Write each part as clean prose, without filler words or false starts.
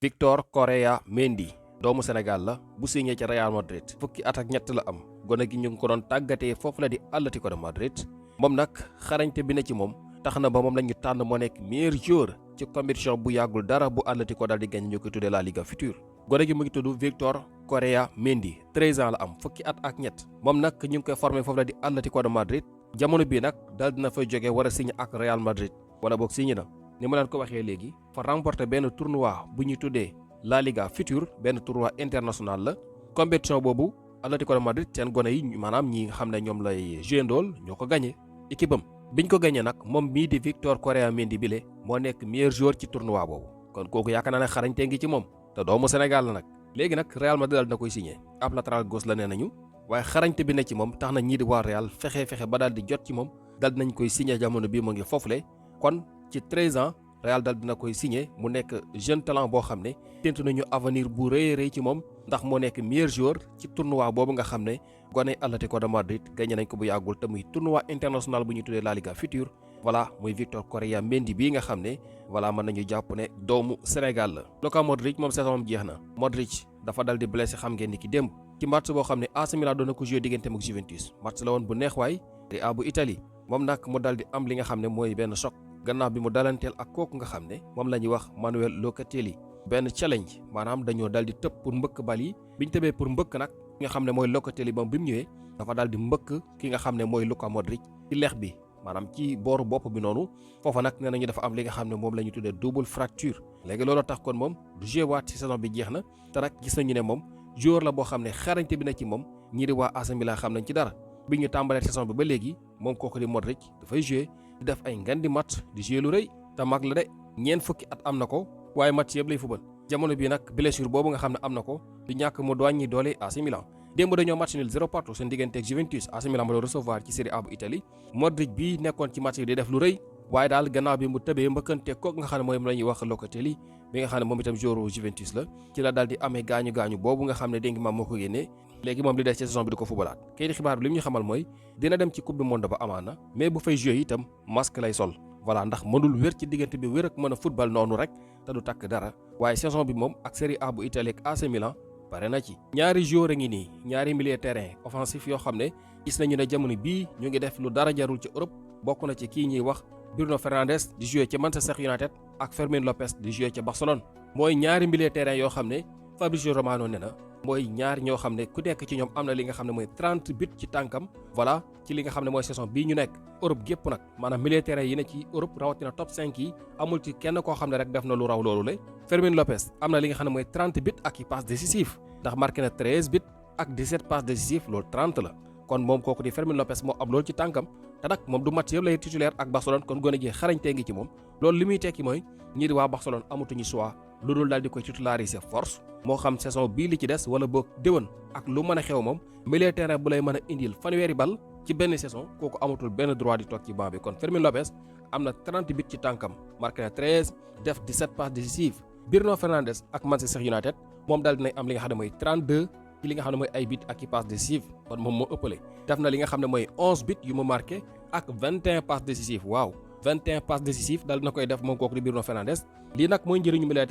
Victor Correa Mendy doomu Sénégal la bu signé ci Real Madrid fukki at ak ñett la am gone gi ñu ngi ko doon tàggatee foofu la di Atlético de Madrid moom nag xarañte bi ne ci moom tax na ba moom la ñu tànn moo nekk meilleur joueur ci compétition bu yàggul dara bu Atlético daal di gañ ñu ko tuddee la Liga Future. gone gi mu ngi tudd Victor Correa Mendy 13 ans la am fukki at ak ñett moom nag ñu ngi koy formé foofu la di Atlético de Madrid jamono bii nag daal dina fay jógee war a signé ak Real Madrid wala boog signé na. ni ma leen ko waxee léegi fa remporter benn tournoi bu ñuy tuddee la Liga Future benn tournoi international la compétition boobu Atlético de Madrid seen gone yi maanaam ñi nga xam ne ñoom lay joué ndool ñoo ko gagné équipe am biñ ko gagné nag moom mii di Victor Correa Mendy bile moo nekk meilleur joueur ci tournoi boobu kon kooku yaakaar naa ne xarañte ngi ci moom te doomu Sénégal la nag léegi nag Real Madrid daal dina koy signé ab latéral gauche la nee nañu waaye xarañte bi ne ci moom tax na ñii di waa Real fexe ba daal di jot ci moom daal dinañ koy signé jamono bii mu ngi foofule kon ci 13 ans Real dal dina koy signé mu nekk jeune talent boo xam ne tentu nañu avenir bu rëy rëy ci moom ndax moo nekk meilleur joueur ci tournoi boobu nga xam ne gone Atlético de Madrid gagné nañ ko bu yàggul te muy tournoi international bu ñu tuddee la Liga Future voilà muy Victor Correa Mendy bii nga xam ne voilà mën nañu jàpp ne doomu Sénégal la. Luka Modric moom saison am jeex na Modric dafa dal di blessé xam ngeen ni ki démb ci match boo xam ne AC Milan doon na ko joué digganteem ak Juventus match la woon bu neex waay Serie A bu Italie moom nag mu dal di am li nga xam ne mooy benn choc. gannaaw bi mu dalanteel ak kooku nga xam ne moom la ñuy wax Manuel Locatelli benn challenge maanaam dañoo dal di tëb pour mbëkk bal yi biñ tëbee pour mbëkk nag ki nga xam ne mooy Locatelli moom bi mu ñëwee dafa dal di mbëkk ki nga xam ne mooy Luka Modric ci lex bi maanaam ci booru bopp bi noonu foofa nag nee nañu dafa am li nga xam ne moom la ñu tuddee double fracture léegi loolu tax kon moom du joué waat ci saison bi jeex na te nag gis nañu ne moom joueur la boo xam ne xarañte bi na ci moom ñii di waa AC Milan xam nañ ci dara bi ñu tàmbalee saison bi ba léegi moom kooku di Modric dafay joué di def ay ngandi match di joué lu rëy te mag la de ñeent fukki at am na ko waaye match yëpp lay fubal jamono bii nag blessure boobu nga xam ne am na ko du ñàkk mu wàññi doole AC Milan démb dañoo match nul 0-0 seen diggante ak Juventus AC Milan ma doon recevoir ci Serie A bu Italie Modric bii nekkoon ci match bi di def lu rëy waaye daal gannaaw bi mu tëbee mbëkkante kooku nga xam ne mooy la ñuy wax Locatelli bi nga xam ne moom itam joueur Juventus la ci la daal di amee gaañu boobu nga xam ne dégg nga moo ko génnee léegi moom li des ci saison bi di ko fubalaat kayit xibaar bi li mu ñu xamal mooy dina dem ci coupe du monde ba amaana mais bu fay joué itam masque lay sol voilà ndax mënul wér ci diggante bi wér ak mën a football noonu rek te du takk dara waaye saison bi moom ak Serie A bu Italie ak AC Milan pare na ci ñaari joueur a ngi nii ñaari milieu terrain offensif yoo xam ne gis nañu ne jamono bii ñu ngi def lu dara jarul ci Europe bokk na ci kii ñuy wax Bruno Fernandes di joué ca Manchester United ak Fermin Lopez di joué ca Barcelone mooy ñaari milieu terrain yoo xam ne Fabrizio Romano ne na mooy ñaar ñoo xam ne ku nekk ci ñoom am na li nga xam ne mooy 30 buts ci tànkam voilà ci li nga xam ne mooy saison bii ñu nekk Europe gépp nag maanaam milieu terrain yi ne ci Europe rawatina top 5 yi amul ci kenn koo xam ne rek def na lu raw loolu le Fermin Lopez am na li nga xam ne mooy 30 buts ak i passes décisives ndax marqué na 13 buts ak 17 passes décisives loolu 30 la kon moom kooku di Fermin Lopez moo am loolu ci tànkam te nag moom du match yëpp lay titulaire ak Barcelone kon gone gi xarañtee ngi ci moom loolu li muy tekki mooy ñii di waa Barcelone amatuñu choix lu dul daal di koy titulariser force moo xam saison bii li ci des wala boog déwén ak lu mën a xew moom milieu terrain bu lay mën a indil fanweeri bal ci benn saison kooku amatul benn droit di toog ci banc bi kon Fermin Lopez am na 30 buts ci tànkam marqué na 13 def 17 passes décisives Bruno Fernandes ak Manchester United moom daal dinay am li nga xam ne mooy 32 ci li nga xam ne mooy ay buts ak i passes décisives kon moom moo ëppale def na li nga xam ne mooy 11 buts yu mu marqué ak 21 passes décisives waaw 21 passes décisives daal dina koy def moom kooku di Bruno Fernandes lii nag mooy njëriñu milieu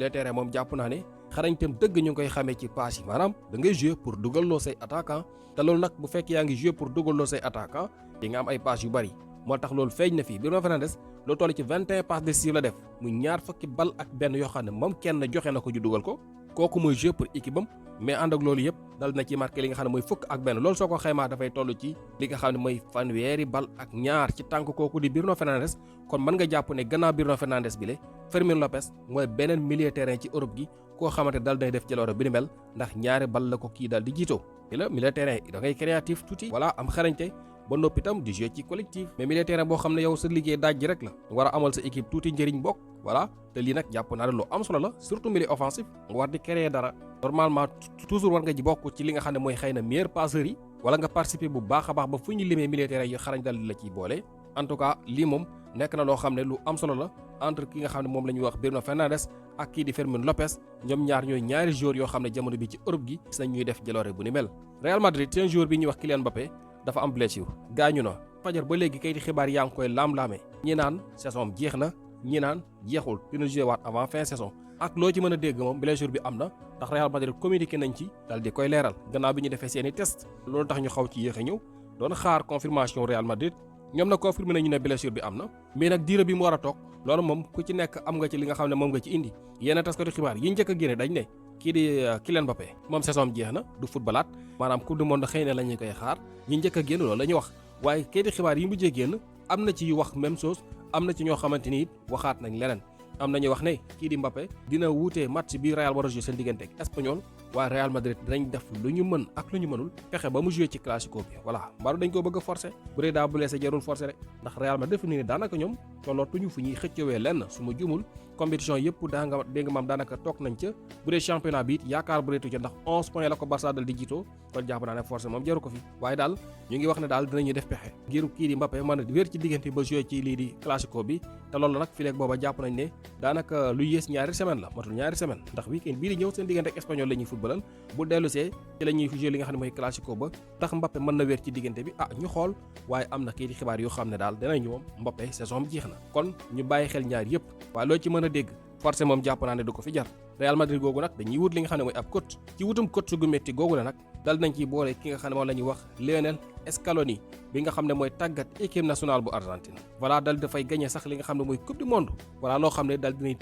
terrain moom jàpp naa ne xarañteem dëgg ñu ngi koy xamee ci passe yi maanaam da ngay jouer pour dugalloo say attaquant te loolu nag bu fekkee yaa ngi jouer pour dugalloo say attaquant di nga am ay passe yu bari moo tax loolu feeñ na fii Bruno Fernandes loo toll ci 21 passes décisives la def mu ñaar fukki bal ak benn yoo xam ne moom kenn joxe na ko ju dugal ko kooku mooy jouer pour équipe am mais ànd ak loolu yëpp dal na ci marqué li nga xam ne mooy fukk ak benn loolu soo ko xaymaa dafay toll ci li nga xam ne mooy fanweeri bal ak ñaar ci tànk kooku di Bruno Fernandes kon mën nga jàpp ne gannaaw Bruno Fernandes bi le Fermin Lopez mooy beneen milieu terrain ci Europe gi koo xamante dal day def jaloore bi ni mel ndax ñaari bal la ko kii dal di jiitoo li la milieu terrain da ngay créatif tuuti voilà am xarañte ba noppi itam di jouer ci collectif mais milieu terrain boo xam ne yow sa liggéey daaj ji rek la war a amal sa équipe tuuti njëriñ bokk voilà te lii nag jàpp naa ne lu am solo la surtout milieu offensif nga war di créer dara normalement toujours war nga ji bokk ci li nga xam ne mooy xëy na meilleur passeur yi wala nga participer bu baax a baax ba fu ñu limee milieu terrain yi xarañ dal di la ciy boole en tout cas lii moom nekk na loo xam ne lu am solo la entre ki nga xam ne moom la ñuy wax Bruno Fernandes ak kii di Fermin Lopez ñoom ñaar ñooy ñaari joueurs yoo xam ne jamono bi ci Europe gi gis nañ ñuy def jaloore bu ni mel Real Madrid seen joueur bi ñuy wax Kylian Mbappé dafa am blessure gaañu na fajar ba léegi kayiti xibaar yaa ngi koy laam-laamee ñi naan saison jeex na ñi naan jeexul dina joué waat avant fin saison. ak loo ci mën a dégg moom blessure bi am na ndax Real Madrid communiqué nañ ci dal di koy leeral gannaaw bi ñu defee seeni test loolu tax ñu xaw ci yéex a ñëw doon xaar confirmation Real Madrid ñoom nag confirmé nañu ne blessure bi am na mais nag diire bi mu war a toog loolu moom ku ci nekk am nga ci li nga xam ne moom nga ci indi yenn taskatu xibaar yi njëkk a génne dañ ne kii di Kylian Mbappé moom saison jeex na du footballaat maanaam coupe du monde xëy na la ñu koy xaar ñi njëkk a génn loolu la ñu wax waaye kii di xibaar yi mujjee génn am na ci yu wax même chose am na ci ñoo xamante ni it waxaat nañ leneen am nañu wax ne kii di Mbappé dina wuute match bi Real war a joué seen diggante ak Espagnol waaye Real Madrid dinañ def lu ñu mën ak lu ñu mënul fexe ba mu joué ci classico bi voilà mbaaru dañ ko bëgg a forcé bu dee daa blessé jarul forcé rek ndax Real Madrid fi ni daanaka ñoom tollootuñu fu ñuy xëccëwee lenn su ma jumul compétition yëpp daa nga dégg nga maam daanaka toog nañ ca bu dee championnat bi it yaakaar bu reetu ca ndax 11 points la ko Barça dal di jiitoo kon jàpp naa ne forcé moom jaru ko fi waaye daal ñu ngi wax ne daal dinañu def pexe ngir kii di Mbappé mën a wér ci diggante ba joué ci lii di classico bi te loolu nag fileeg booba jàpp nañ ne daanaka lu yées ñaari semaine la matul ñaari semaine ndax week-end bii di ñëw seen diggante ak Espagnol la ñuy footballal bu dellusee ci la ñuy joué li nga xam ne mooy classico ba tax Mbappé mën na wér ci diggante bi ñu xool waaye am na kii di xibaar yoo xam ne daal dinañu moom Mbappé saison jeex na kon ñu bàyyi xel ñaar yëpp waaye loo ci mën a dégg forcé moom jàpp naa ne du ko fi jar Real Madrid googu nag dañuy wut li nga xam ne mooy ab coach ci wutum coach gu métti googu la nag dal nañ ciy boole ki nga xam ne moom la ñuy wax Lionel Scaloni bi nga xam ne mooy tàggat équipe nationale bu Argentine voilà dal dafay gagné sax li nga xam ne mooy coupe du monde voilà loo xam ne dal dinañ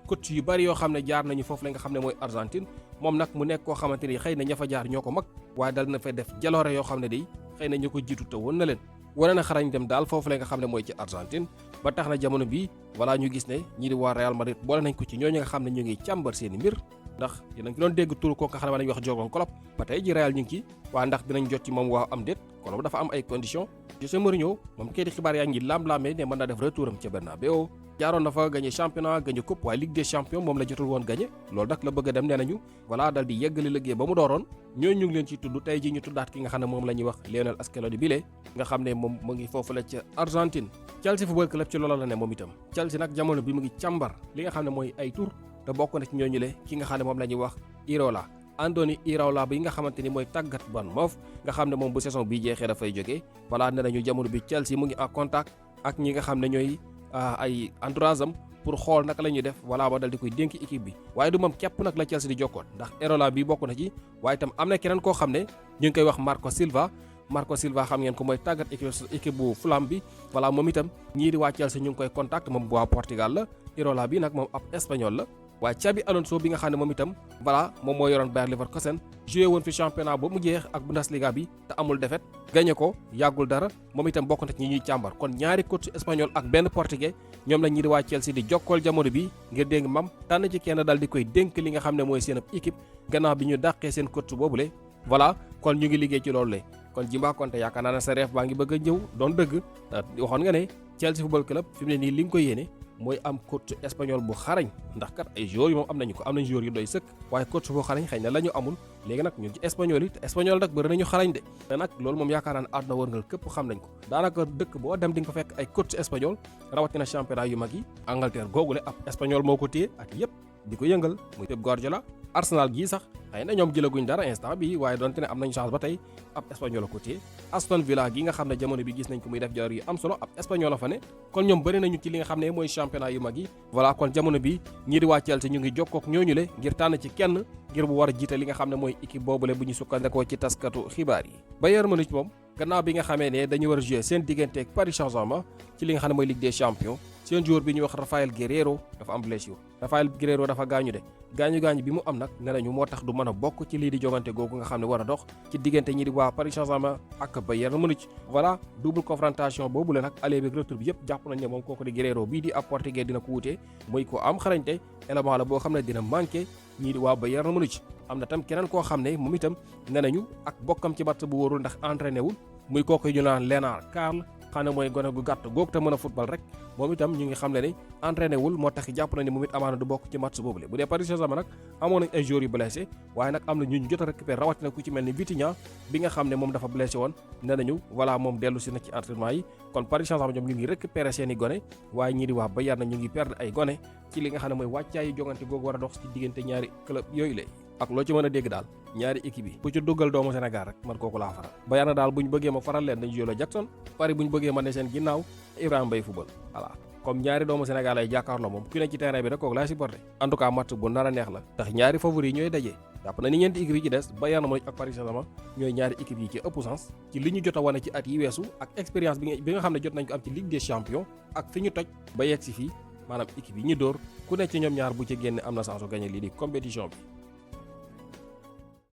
coach yu bari yoo xam ne jaar nañu foofu la nga xam ne mooy Argentine moom nag mu nekk koo xamante ni xëy na ña fa jaar ñoo ko mag waaye dal na fay def jaloore yoo xam ne day xëy na ñu ko jiitu te woon na leen wane na xarañ dem daal foofu la nga xam ne mooy ci Argentine ba tax na jamono bii voilà ñu gis ne ñi di waa Real Madrid boole nañ ko ci ñooñu nga xam ne ñu ngi càmbar seeni mbir ndax dinañ ko doon dégg turu ko nga xam ne lañuy wax Jürgen Klopp ba tey ji Real ñu ngi ci waa ndax dinañ jot ci moom waaw am déet kon dafa am ay conditions José Mourinho moom kay di xibaar yaa ngi lam-lamee ne mën naa def retouram ca Bernabéu jaaroon na fa gagné championnat gagné coupe waaye Ligue des champions moom la jotul woon gagné loolu nag la bëgg a dem nee nañu voilà dal di yeggali liggéey ba mu dooroon ñooñu ñu ngi leen ci tudd tey ji ñu tuddaat ki nga xam ne moom la ñuy wax Lionel Scaloni bile nga xam ne moom mu ngi foofu la ca Argentine Chelsea football club ci loola la ne moom itam Chelsea nag jamono bi mu ngi càmbar li nga xam ne mooy ay tur te bokk na ci ñooñu le ki nga xam ne moom la ñuy wax Iraola Andoni Iraola bi nga xamante ni mooy tàggat Bournemouth nga xam ne moom bu saison bi jeexee dafay jógee voilà ne nañu jamono bi Chelsea mu ngi en contact ak ñi nga xam ne ñooy ay entourage am pour xool naka la ñuy def voilà ba dal di koy dénk équipe bi waaye du moom képp nag la Chelsea di jokkoon ndax Iraola bi bokk na ci waaye itam am na keneen koo xam ne ñu ngi koy wax Marco Silva xam ngeen ko mooy tàggat équipe bu Fulham bi voilà moom itam ñii di waa Chelsea ñu ngi koy contact moom bu waa Portugal la Iraola bi nag moom ab espagnol la waaye Xabi Alonso bi nga xam ne moom itam voilà moom moo yoroon Bayer Leverkusen joué woon fi championnat ba mu jeex ak Bundesliga bi te amul défaite gagné ko yàggul dara moom itam bokk na ci ñi ñuy càmbar kon ñaari coach espagnol ak benn portugais ñoom la ñi di waa Chelsea di jokkool jamono bi ngir dégg mam tànn ci kenn dal di koy dénk li nga xam ne mooy seen ab équipe gannaaw bi ñu dàqee seen coach boobule voilà kon ñu ngi liggéey ci loolu le kon Jimba Konté yaakaar naa ne sa reef baa ngi bëgg a ñëw doon dëgg waxoon nga ne Chelsea football club fi mu ne nii li nga ko yéene mooy am coach espagnol bu xarañ ndax kat ay joueurs yi moom am nañu ko am nañ joueurs yu doy sëkk waaye coach bu xarañ xëy na la ñu amul léegi nag ñu ngi ci espagnol yi te espagnol nag bëri nañu xarañ de te nag loolu moom yaakaar naa ne àdduna wërngal képp xam nañ ko daanaka dëkk boo dem di nga ko fekk ay coach espagnol rawatina championnat yu mag yi Angleterre googule ab espagnol moo ko téye at yëpp di ko yëngal muy Pep Guardiola Arsenal gii sax xëy na ñoom jëlaguñ dara instant bi waaye donte ne am nañ chance ba tey ab espagnol la ko téye Aston Villa gi nga xam ne jamono bi gis nañ ko muy def jaar yu am solo ab espagnol la fa ne kon ñoom bëri nañu ci li nga xam ne mooy championnat yu mag yi voilà kon jamono bi ñii di waa Chelsea ñu ngi jokkook ñooñu le ngir tànn ci kenn ngir bu war a jiite li nga xam ne mooy équipe boobule bu ñu sukkandikoo ci taskatu xibaar yi Bayern Munich moom gannaaw bi nga xamee ne dañu war a jouer seen diggante ak Paris Saint-Germain ci li nga xam ne mooy Ligue des champions seen joueur bi ñuy wax Rafael Guerreiro dafa am blessure Rafael Guerreiro dafa gaañu de gaañu bi mu am nag ne nañu moo tax du mën a bokk ci lii di jogante googu nga xam ne war a dox ci diggante ñi di waa Paris Saint-Germain ak Bayern Munich voilà double confrontation boobu la nag aller avec retour bi yëpp jàpp nañ ne moom kooku di Guerreiro bii di ab portugais dina ko wutee muy ko am xarañte élément la boo xam ne dina manqué ñii di waa Bayern Munich am na tam keneen koo xam ne moom itam ne nañu ak bokkam ci match bu wóorul ndax entraîné wul muy kooku ñu naan Lennart Karl xam ne mooy gone gu gàtt googu te mën a football rek moom itam ñu ngi xam ne ni entraîné wul moo tax jàpp na ni moom it amaana du bokk ci match boobule bu dee Paris Saint-Germain nag amoon nañ ay joueurs yu blessé waaye nag am na ñu jot a récupérer rawatina ku ci mel ni Vitinha bi nga xam ne moom dafa blessé woon ne nañu voilà moom dellu si na ci entraînement yi kon Paris Saint-Germain ñoom ñu ngi récupérer seen i gone waaye ñii di waa Bayern na ñu ngi perdre ay gone ci li nga xam ne mooy wàccaayi jongante googu war a dox ci diggante ñaari club yooyu la ak loo ci mën a dégg daal ñaari équipe yi bu ci duggal doomu Sénégal rek man kooku laa faral Bayern daal bu ñu bëggee ma faral leen dañu Jackson Paris bu ñu bëggee ma ne seen ginnaaw Ibrahima Mbaye football voilà comme ñaari doomu Sénégal ay jàkkaarloo moom ku ne ci terrain bi rek kooku laay supporté en tout cas match bu nar a neex la ndax ñaari favori yi ñooy daje jàpp na ni ñeenti équipe yi ci des Bayern Munich ak Paris Saint-Germain ñooy ñaari équipe yi ci ëpp sens ci li ñu jot a wane ci at yi weesu ak expérience bi nga xam ne jot nañ ko am ci Ligue des Champions ak fi ñu toj ba yegg si fii maanaam équipe yi ñu dóor ku ne ci ñoom ñaar bu ci génne am na chance su gagné lii di compétition bi